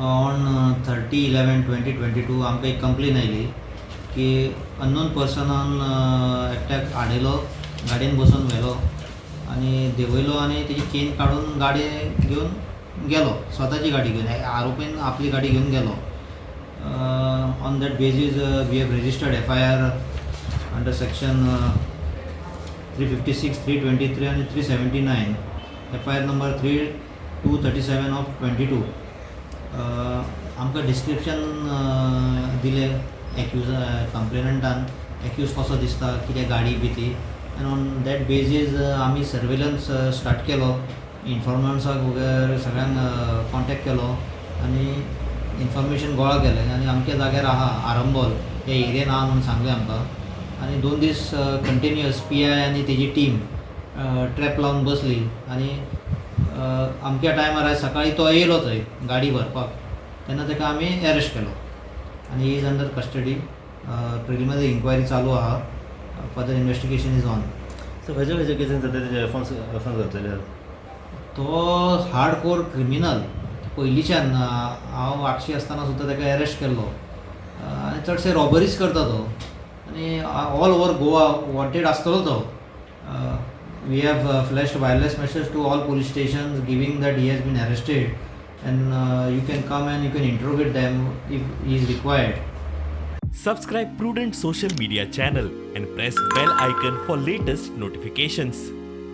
On 30/11/2022 आमकां एक complain आयली की अननोन पर्सनान एकट्याक आडयलो, गाडयेन बसोवन व्हेलो आनी देंवयलो आनी तेजी चेन काडून गाडी घेवन गेलो, स्वताची गाडी घेवन, आरोपीन आपली गाडी घेवन गेलो. On that basis we have registered FIR under section 356, 323 आनी 379, FIR number 3237 of 22. आमकां डिस्क्रिप्शन दिलें एक्यूज कंप्लेनंटान, एक्यूज कसो दिसता, कितें गाडी बी ती, आनी ऑन that basis आमी सर्वेलन्स स्टार्ट केलो, इन्फॉर्मंट्साक वगैरे सगळ्यांक कॉन्टेक्ट केलो आनी इन्फॉर्मेशन गोळा केलें आनी अमक्या जाग्यार आहा, आरंबोल ह्या एरियेन आहा म्हणून सांगलें आमकां. आनी 2 दीस कंटिन्युअस PI आनी तेजी टीम ट्रॅप लावन बसली आनी अमक्या टायमार आयज सकाळीं तो येयलो थंय गाडी व्हरपाक, तेन्ना ताका आमी एरेस्ट केलो आनी he is under custody. Preliminary inquiry चालू आहा, further investigation is on. So खंयच्या खंयच्या केसीन सद्या तेजे रेफरन्स घातलेले आसा? तो हार्ड कोर क्रिमिनल पयलींच्यान, हांव आगशी आसतना सुद्दां ताका एरेस्ट केल्लो आनी चडशे रॉबरीज करता तो आनी ऑल ओवर गोवा वॉन्टेड आसतलो तो. We have flashed wireless message to all police stations giving that he has been arrested and you can come and you can interrogate them if he is required. Subscribe Prudent Social Media channel and press bell icon for latest notifications.